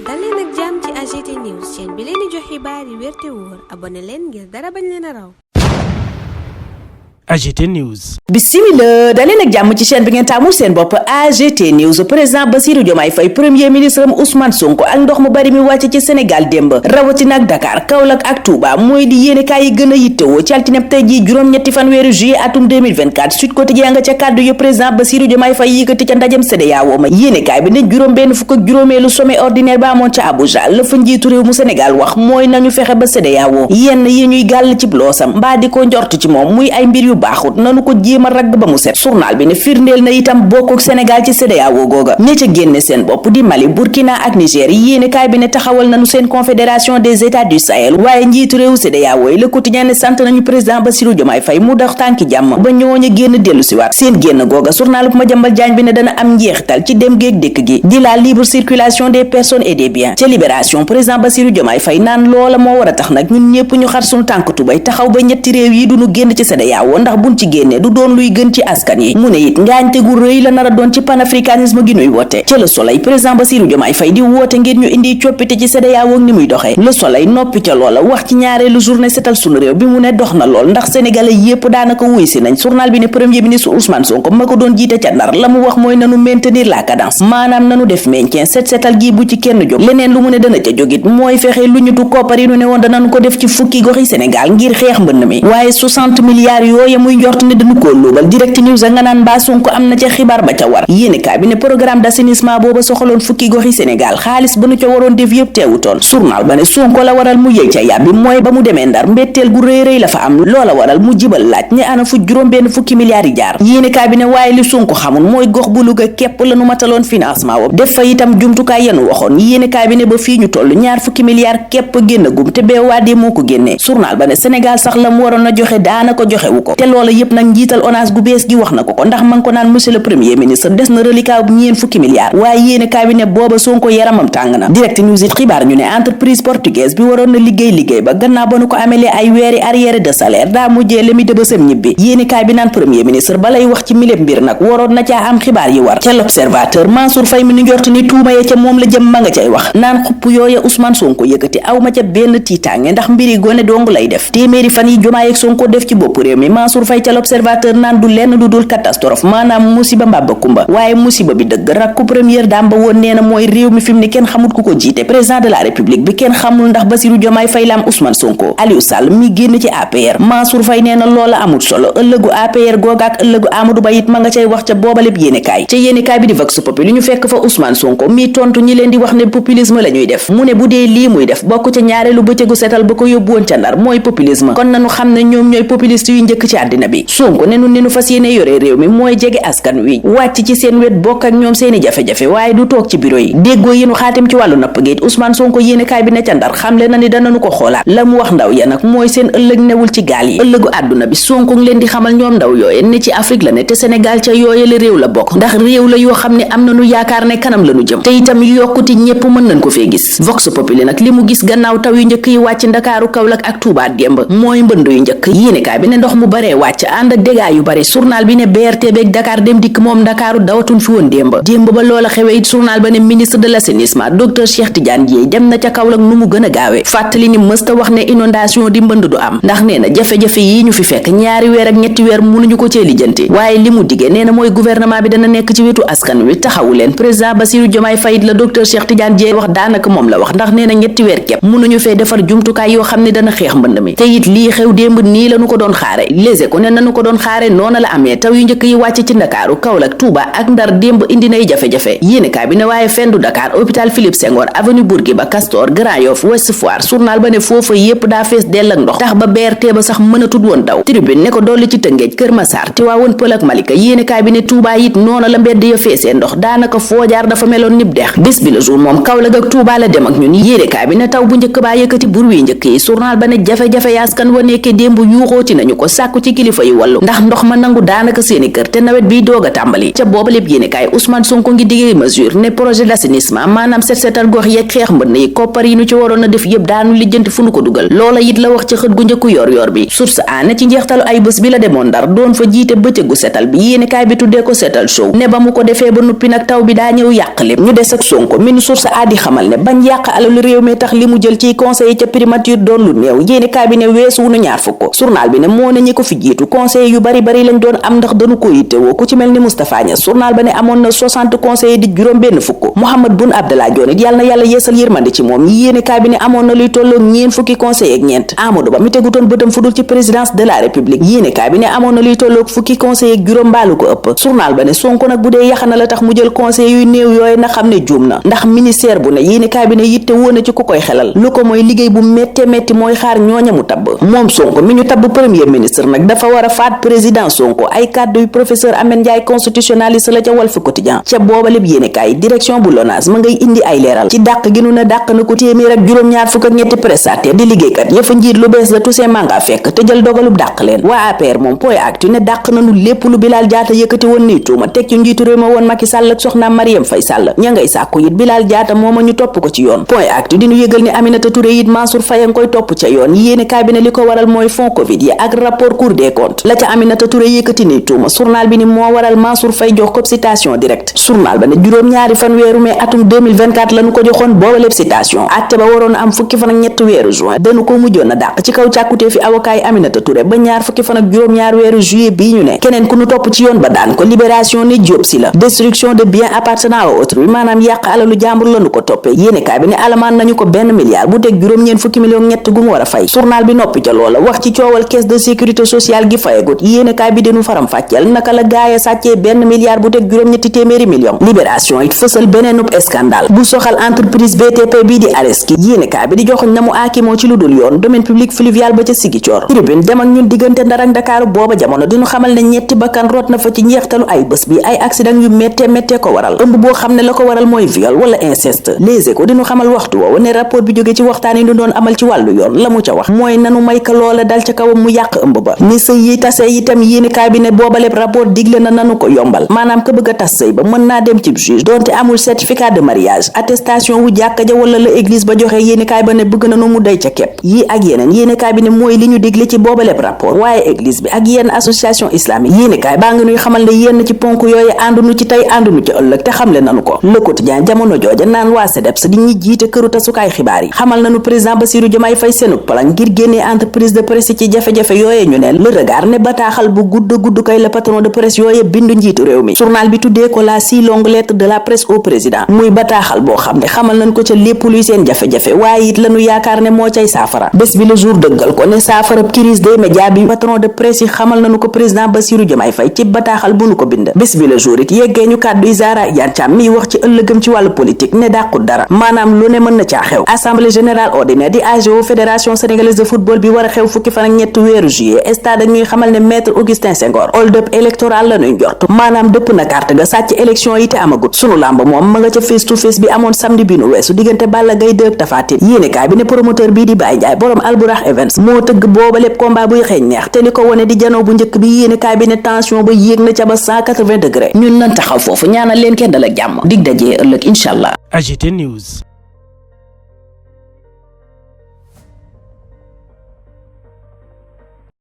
dal leen ak jàmm ci AGT News chaîne bi leen di jox xibaar yi wér te wóor abonné leen ngir dara bañ leen a raw. AGT News. Bismillah daleen ak jàmm ci chaîne bi ngeen taamul seen bopp AGT News. président Bassirou Diomaye Faye premier ministre am Ousmane Sonko ak ndox mu bari mi wàcc ci Sénégal démb rawatina ak Dakar Kaolack ak Touba mooy di yéenekaay yi gën a yittewoo ci altine tey ji juróom-ñetti fanweeru juillet atum 2024 Sud Quotidien nga ca kàddu yu président Bassirou Diomaye Faye yëkkati ca ndajem CEDEAO ma yéenekaay bi ne juróom benn fukk ak juróomeelu sommet ordinaire ba amoon ca Abuja la fa njiitu réew mu Sénégal wax mooy nañu fexe ba CEDEAO yenn yi ñuy gàll ci bloosam mbaa di ko njort ci moom muy ay mbir yu baaxut nanu ko jéem a ragg ba mu set journal bi ne firndeel na itam bokkuk Sénégal ci CEDEAO googa ña ca génne seen bopp di Mali Burkina ak Niger yéenekaay bi ne taxawal nañu seen confédération des états du Sahel waaye njiitu réew CEDEAO yi Le Quotidien ne sant nañu président Bassirou Diomaye Faye mu dox tànki jàmm ba ñooña génn dellu si waat seen génn googa journal bu Madiambal Diagne bi ne dana am njeexital ci dem géeg dëkk gi di la libre circulation des personnes et des biens ca Libération président Bassirou Diomaye Faye naan loola moo war a tax nag ñun ñëpp ñu xar suñu tànk tubay taxaw ba ñetti réew yi duñu génn ci CEDEAO ndax buñ ci génne du doon luy gën ci askan yi mu ne it ngaañte gu rëy la nar a doon ci panafricanisme gi nuy woote ca Le Soleil président Bassirou Diomaye Faye di woote ngir ñu indi coppite ci CEDEAO ni muy doxee Le Soleil noppi ca loola wax ci ñaareelu journée setal sunu réew bi mu ne dox na lool ndax sénégalais yépp daanaka wuy si nañ journal bi ne premier ministre Ousmane Sonko ma ko doon jiite ca Ndar la mu wax mooy nanu maintenir la cadence maanaam nanu def maintien setal gi bu ci kenn jóg leneen lu mu ne dana ca jógit mooy fexe lu ñu tu koppar yi nu ne woon danañ ko def ci fukki goxi Sénégal ngir xeex mbënn mi waaye 60 milliards yooye muy njort ne dañu ko luubal Direct News a nga naan mbaa Sonko am na ca xibaar ba ca war yéenekaay bi ne programme d'assainissement booba soxaloon fukki goxi Sénégal xaalis ba nu ca waroon def yëpp teewutoon journal ba ne Sonko la waral mu yëy ca yàbbi mooy ba mu demee Ndar mbetteel gu rëy la fa am loola waral mu jibal laaj ñi ana fu juróom benn fukki milliards yi jaar yéenekaay bi ne waaye li Sonko xamul mooy gox bu Louga képp la nu mataloon financement woobu def fa itam jumtukaay yenu waxoon yéenekaay bi ne ba fii ñu toll ñaar fukki milliards képp génn gum te BOAD moo ko génnee journal ba ne Sénégal sax la mu waroon a joxe daana ko joxewu ko te loola yëpp nag njiital ONAS gu bees gi wax na ko ndax man ko naan monsieur le premier ministre des na reliquat bu ñeen fukki milliards waaye yéenekaay bi ne booba Sonko yaramam tàng na Direct News it xibaar ñu ne entreprise portugaise bi waroon na liggéey ba gannaaw ba nu ko amelee ay weeri arriéré de salaire daa mujjee lemi dëbësam ñibbi yéenekaay bi naan premier ministre balay wax ci milép mbir nag waroon na caa am xibaar yi war ca l'Observateur Mansour Faye mi nu njort ni tuuma ya ca moom la jëm ma nga cay wax naan xupp yooya Ousmane Sonko yëkkati aw ma ca benn tiitaange ndax mbiri gone dong lay def téeméeri fan yi Diomaye ak Sonko def ci bopp réew mi Mansour Faye ca l'Observateur naan du lenn du dul catastrophe maanaam musiba mbàbba kumba waaye musiba bi dëgg rakku première dame ba woon nee na mooy réew mi fi mu ne kenn xamul ku ko jiite président de la république bi kenn xamul ndax Bassirou Diomaye Faye la am Ousmane Sonko Aliou Sall mi génn ci APR Mansour Faye nee na loola amul solo ëllëgu APR googa ak ëllëgu Amadou Ba it ma nga cay wax ca boobaleb yéenekaay ca yéenekaay bi di Vox Populi ñu fekk fa Ousmane Sonko mi tontu ñi leen di wax ne populisme la ñuy def mu ne bu dee lii muy def bokk ca ñaareelu bëccëgu setal ba ko yóbbu woon ca Ndar mooy populisme kon nañu xam ne ñoom ñooy populiste yu njëkk ci àddina bi Sonko ne nu fas yéene yore réew mi mooy jege askan wi wàcc ci seen wet bokk ak ñoom seeni jafe-jafe waaye du toog ci bureau yi déggoo yi nu xaatim ci wàllu napp géej Ousmane Sonko yéenekaay bi ne ca Ndar xamle na ni danañu ko xoolaat la mu wax ndaw ya nag mooy seen ëllëg newul ci gaal yi ëllëgu àdduna bi Sonko ngi leen di xamal ñoom ndaw yooye ne ci Afrique la ne te Sénégal ca yooye la réew la bokk ndax réew la yoo xam ne am nañu yaakaar ne kanam lañu jëm te itam yokkuti ñépp mën nañ ko fee gis Vox Populi nag li mu gis gannaaw taw yu njëkk yi wàcc Ndakaaru Kaolack ak Touba démb mooy mbënd yu njëkk yéenekaay bi ne ndox mu baree wàcc ànd ak dégâts yu bare journal bi ne BRT beeg Dakar dem dikk moom Ndakaaru dawatuñ fi woon démb ba loola xewee it journal ba ne ministre de l'assainissement docteur Cheikh Tidiane Dièye dem na ca Kaolack nu mu gën a gaawee fàttali ni mësta wax ne inondation di mbënd du am ndax nee na jafe-jafe yi ñu fi fekk ñaari weer ak ñetti weer mënuñu ko cee lijjanti waaye li mu diggee nee na mooy gouvernement bi dana nekk ci wetu askan wi taxawu leen président Bassirou Diomaye Faye la docteur Cheikh Tidiane Dièye wax daanaka moom la wax ndax nee na ñetti weer képp mënuñu fee defar jumtukaay yoo xam ne dana xeex mbënd mi te it lii xew démb nii lañu ko doon xaare léegi ko ne nañu ko doon xaare noona la amee taw yu njëkk yi wàcc ci Ndakaaru Kaolack Touba ak Ndar démb indi nay jafe-jafe yéenekaay bi ne waaye fendu Dakar hôpital Philippe Senghor avenue Bourguiba Castor Grand Yoff Ouest Foire journal ba ne foofa yépp daa fees dell ak ndox tax ba BRT ba sax mënatul woon daw Tribune ne ko dolli ci Tëngéej Kër Massar Tivaouane Peulh ak Malika yéenekaay bi ne Touba it noona la mbedd ya feesee ndox daanaka foo jaar dafa meloon nib dex bés bi le jour moom Kaolack ak Touba la dem ak ñun yéenekaay bi ne taw bu njëkk baa yëkkati bur wi njëkk yi journal ba ne jafe-jafe askan wa nekkee démb yuuxooti nañu ko sàkku ci kilifa yu wàllu ndax ndox ma nangu daanaka seeni kër te nawet bi doog a tàmbali. ca booba lépp yéenekaay Ousmane Sonko ngi diggee mesure ne projet d'assainissement maanaam set setal gox yeeg xeex mbënn yi koppar yi nu ci waroon a def yëpp daanu lijjanti fu nu ko dugal loola it la wax ci xët gu njëkku yor bi source a ne ci njeextalu ay bés bi la demoon Ndar doon fa jiite bëccëgu setal bi yéenekaay bi tuddee ko setal show ne ba mu ko defee ba nuppi nag taw bi daa ñëw yàq lépp ñu des ak Sonko min source a di xamal ne bañ yàq alalu réew mi tax li mu jël ci conseil ca primature doon lu néew yéenekaay bi ne weesu wu nu ñaar fukk journal bi ne moo ne ñi ko fi jiitu conseil yu bari lañ doon am ndax dañu ko yittewoo ku ci mel ni Moustapha Niasse journal ba ne amoon na 60 conseillers di juróom benn fukk Mahammed Boun Abdallah Dionne it yàlla na yàlla yeesal yërmande ci moom yéenekaay bi ne amoon na luy tolloo ñeen fukki conseillers ak ñeent Amadou Ba mi tegutoon bëtam fudul ci présidence de la république yéenekaay bi ne amoon na luy tolloo fukki conseillers ak juróom mbaalu ko ëpp journal ba ne Sonko nag bu dee yaxana la tax mu jël conseil yuy néew yooyu na xam ne juum na ndax ministère bu ne yéenekaay bi ne yitte woon na ci ku koy xelal lu ko mooy liggéey bu métte métti mooy xaar ñooña mu tabb moom Sonko mi ñu tabb premier ministre nag dafa war a faat président Sonko ay kàddu yu professeur Ahmed Ndiaye constitutionnaliste la ca Walf Quotidien ca booba lépp yéenekaay direction bu LONASE ma ngay indi ay leeral ci dàq gi nu na dàq na ko téeméer ak juróom-ñaar fukk ak ñetti prestataire di liggéeykat yëfa njiit lu bees la Toussaint Manga fekk te jël dogalub dàq leen waa APR moom point actu ne dàq nanu lépp lu Bilal Diatta yëkkati woon ni tuuma teg ci njiitu réew ma woon Macky Sall ak soxnaam Marième Faye Sall ña ngay sàkku it Bilal Diatta mooma ñu topp ko ci yoon point actu di ñu yëgal ni Aminata Touré it Mansour Faye a ngi koy topp ca yoon yéenekaay bi ne li ko waral mooy fond Covid yi ak rapport Cour des comptes la ca Aminata Touré yëkkati ni tuuma journal bi ni moo waral Mansour Faye jox ko citation directe journal ba ne juróom-ñaari fan weeru mai atum 2024 lañu ko joxoon booba lépp citation acte ba waroon am fukki fan ak ñett weeru juin dañu ko mujjoon a dàq ci kaw càkkutee fi avocat yi Aminata Touré ba ñaar fukki fan ak juróom-ñaar weeru juillet bii ñu ne keneen ku nu topp ci yoon ba daan ko libération ne Diop si la destruction de biens appartenant à autrui maanaam yàq alalu jàmbur lañu ko toppee yéenekaay bi ne alamaan nañu ko benn milliard bu teg juróom-ñeen fukki million ñett gu mu war a fay journal bi noppi ca loola wax ci coowal caisse de sécurité sociale gi fayagut yéenekaay bi dinu faram fàcceel naka la gaaya sàccee benn milliard bu teg juróom-ñetti téeméeri million libération it fësal beneenub scandale bu soxal entreprise BTP bii di Aleski yéenekaay bi di joxoñ na mu aakimoo ci lu dul yoon domaine public fluvial ba ca Ziguinchor tribune dem ak ñun diggante Ndar ak Dakar booba jamono dinu xamal ne ñetti bakkan root na fa ci njeextalu ay bés bi ay accident yu métte ko waral ëmb boo xam ne la ko waral mooy viol wala inceste Les Échos dinu xamal waxtu woowu ne rapport bi jóge ci waxtaan yi ñu doon amal ci wàllu yoon la mu ca wax mooy nanu may ka loola dal ca kawam mu yàq ëmb ba ni sëy yi tase itam yéenekaay bi ne booba lépp rapport digle na nanu ko yombal maanaam ka bëgg a tas sëy ba mën naa dem ci juge donte amul certificat de mariage attestation wu jàkka ja wala la église ba joxe yéenekaay ba ne bëgg nanu mu day ca kepp yi ak yeneen yéenekaay bi ne mooy li ñu digle ci booba lépp rapport waaye église bi ak yenn association islamique yéenekaay baa ngi nuy xamal ne yenn ci ponk yooyu àndunu ci tey àndunu ci ëllëg te xamle nanu ko Le Quotidien jamono jooja naan waa CDEPS di ñi jiite këru tasukaay xibaar yi xamal nanu président Bassirou Diomaye Faye seenug plan ngir génnee entreprise de presse ci jafe-jafe yooye ñu ne Le Regard ne bataaxal bu gudd kay la patron de presse yooye bindu njiitu réew mi journal bi tuddee ko la si longue lettre de la presse au président muy bataaxal boo xam ne xamal nañ ko ca lépp luy seen jafe-jafe waaye it lañu yaakaar ne moo cay saafara bés bi Le Jour dëggal ko ne saafara crise des médias bi patron de presse yi xamal nañu ko président Bassirou Diomaye Faye ci bataaxal bu nu ko bind bés bi Le Jour it yeggee ñu kàddu Zahra Iyane Thiam miy wax ci ëllëgëm ci wàllu politique ne dàqul dara maanaam lu ne mën na caa xew assemblée générale ordinaire di AGO fédération sénégalaise de football bi war a xew fukki fan ak ñett weeru juillet stade ak ñuy xamal ne maître Augustin Senghor hold up électoral la ñuy njort maanaam dëpp na carte ga sàcc élection yi te amagut sunu làmb moom ma nga ca face to face bi amoon samedi bi nu weesu diggante Balla Gaye 2 ak Tapha Tine yéenekaay bi ne promoteur bii di Baye Ndiaye borom Albourakh Events moo tëgg booba lépp combat buy xeeñ neex te li ko wone di janoo bu njëkk bi yéenekaay bi ne tension ba yéeg na ca ba 180 degré ñun nan taxaw foofu ñaanal leen kenn dal ak jàmm dig dajee ëllëg incha allah. AGT News.